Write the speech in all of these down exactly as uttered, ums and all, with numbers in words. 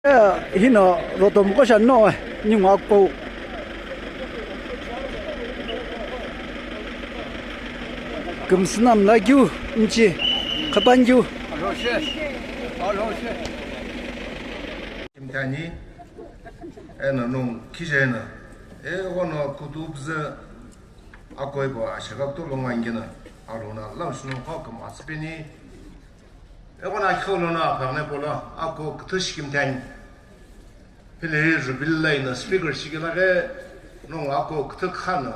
Hino rotom ko sha no, ningu ako. Kümsüna mlakeu, nchi, khapankeu. Kimtani, eno nung kishena, e wono kutubza, akoi bo ashagak to longa ngena, alona, lau shino ko kama tsipeni. Eghono akhi lono aphaghi polo ako küthü shi kimtani. Hile hi Jubilee line speaker shikela ghi nongu ako küthü khana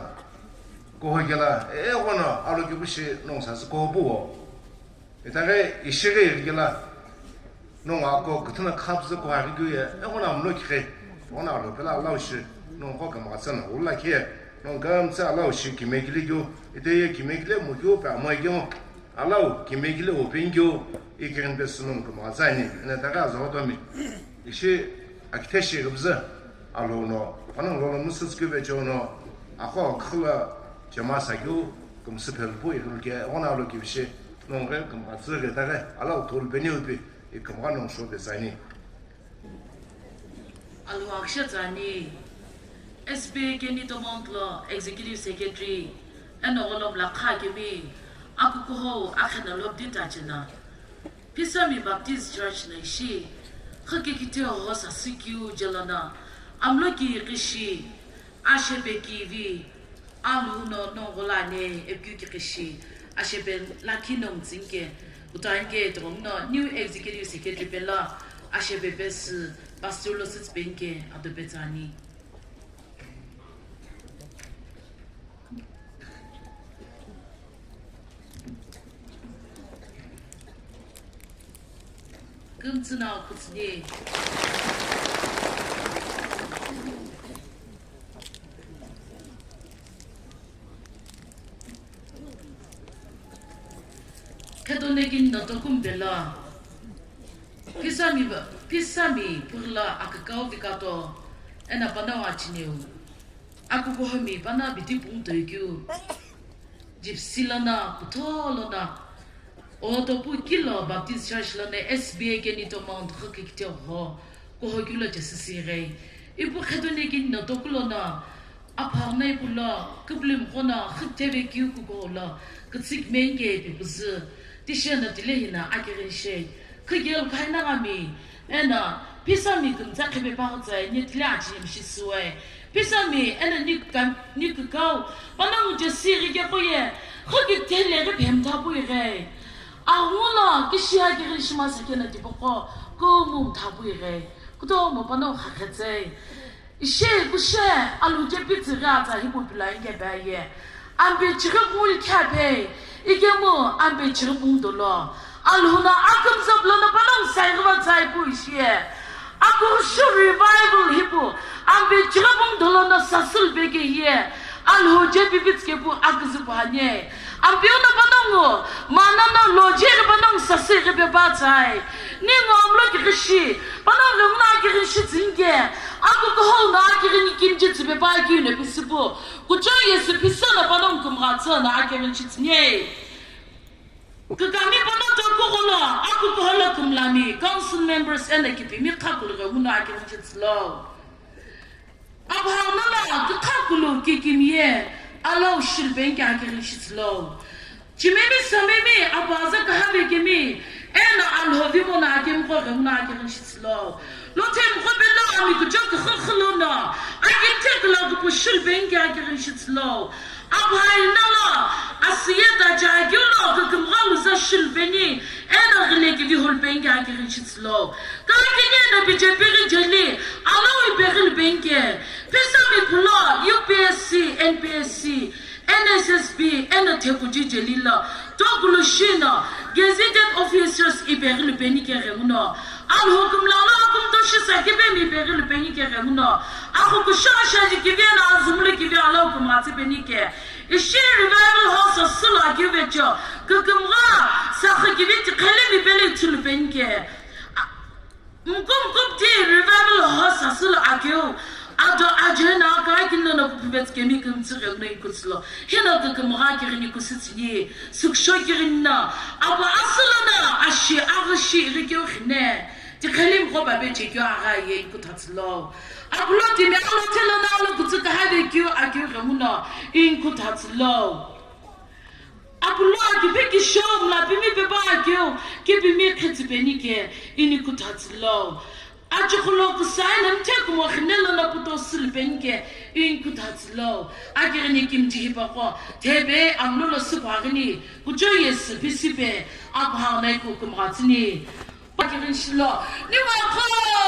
kuho kela, eghono alokipu shi nongu sasü kuho puwo. Itaghi ishi ghi kela nongu ako küthü na khapüzü kuho aghi keu ye, eghono amlo kighi, eghono alo pela alau shi nongu ko kama tsana, ula khe nongu kamtsa alau shi kimekile keu, ite ye kimekile mu keu pe amo keu. Alau kimekile open keu, ikighin pe sünung kümgha tsani, ena taka azo otomi. Ishi akithe shi kümzü, alo no, panang lolo müsüs keu pe cheo no, akho khüla chema sa keu, kümsü phel pu ikighin ke, ona alo kibishi, nongre kümgha tsüre tage, alau thul pe niu pi, ikümgha nong sho pe tsani. Alhou akisha tsüani, S B A Kenito Mount lo Executive Secretary, eno gholo mlakha kemi, akukuhou akhena lobdi tachena. Phisami Baptist Church na ishi, khakekithe ho sasü keu jelana, amlo ki kishi, ashebe kivi, Alhou no nongu gholane epikeu kikishi, ashebe lakhi nongu tsüni ke, utani ke toghono New Executive Secretary pelo ashebe pesü Pastor lo sütsü peni ke ado petsüani. Kümtsü no kutsüni. Khetone kin no tokum pelo. Phisami ba, phisami purla akakau vikato, ena panongu achineu. Akukuhomi pana biti pung toikeu. Gypsy lana, kutho lana. Otopu kilo Baptist Church lana S B A Kenito Mount khakekithe ho. Kuho keu lo chesü sirei. Ipu khetone kin no tokulo no, aphaghi na ipu lo, küpülümi qo no, khütheve keu kukuho lo, kütsük menge ipi püzü, tishe no tile hina akirin she. Khügel khaina gami, eno, phisami kümtsa khebe paghi tsai, ni tile achi yem shi suwai. Phisami, eno ni kükam, ni kükau, panongu je siri ke koye, khügü tele ghi phem thapu ighe. Ahulo, kishi akirin shima sakena tipoko, kumu thapu ighe. Kutomo panongu khakhetsei. Ishe, kushe, Alhou je pitsü ghi atsa hipu pila inke baye. Ampe chighi kungul kya pe, ikemu ampe chighi kung dolo. Alhou no akümzü pula no panongu sai ghiva tsai pu ishe. Akushu revival hipu, ampe chighi kung dolo no sasü lupeke ye. Alhou je pipitsü kepu aküzü pu hanye. Ampe uno panongu, manano lo je ghi panongu sasü ghi pe pa tsai. Ningu amlo ki kishi, panongu ghi muna akirin shi tsüni ke. Akukuhou no akirin kimji tsüpe pa keu no pisipu. Kuchou Yesu pisa no panongu kümgha tsü no akirin shi tsüni. Kükami pano toku gholo, akukuholo kümlami, council members eno kipimi khakulu ghenguno akirin shi tsülo. Aphaghi no lo, kükha kulu kikimiye, alau shilbeng ke akirin shi tsülo. Chimemi samemi, apaza kahabe kemi, eno Alhou vimo no akemi ko ghenguno akirin shi tsülo. Lothe mkhope lo ami kujo kükha khulu no, akimthe kula kupu shilbeng ke akirin shi tsülo. Aphaghi no lo, asüye ta chageu lo kükümgha luza shilbeni, eno ghile kivi hulbeng ke akirin shi tsülo. Kala kini eno B J P ghi jeli, alau ipeghi lubeng ke. Phisami pulo, U P S C, N P S C, N S S B, eno thekuji jeli lo. Tokulu shino, gazetted officers ipeghi lubeni ke ghenguno. Alhou kümla lo akümto shi sakipemi ipeghi lubeni ke ghenguno. Akhukusho ashaji kivi eno azumlu kivi alau kümgha tsüpeni ke. Ishi revival ho sasü lo akiu vecho, kükümgha, sakhi kivi tikhele mi pele ithulu penike. A, mkum kupti revival ho sasü lo akiu, ado ajena aka kinno no kupubet kemi kümtsü ghenguno ikutsülo. Hino kükümgha kirini kusitsüni, süksho kirini no, abo asülo no, ashi, aghi shi, irikeu khine. Tiqhelimiqo pape chekeu agha ye inkuthatsülo. Apulo timi alo thelo na alo kutsu kahade keu akeu ghenguno inkuthatsülo. Apulo akipe kisho mla pimi pepa akeu kipimi khetsüpeni ke inikuthatsülo. Achuqhulo kusaina mthe kumo khinelo na puto sülüpeni ke inkuthatsülo. Akighini kimchi hipaqo thebe amlolo süphaghini kucho ye süpisipe apuhau na iku kumghatsüni. Akighini shilo niwaqo.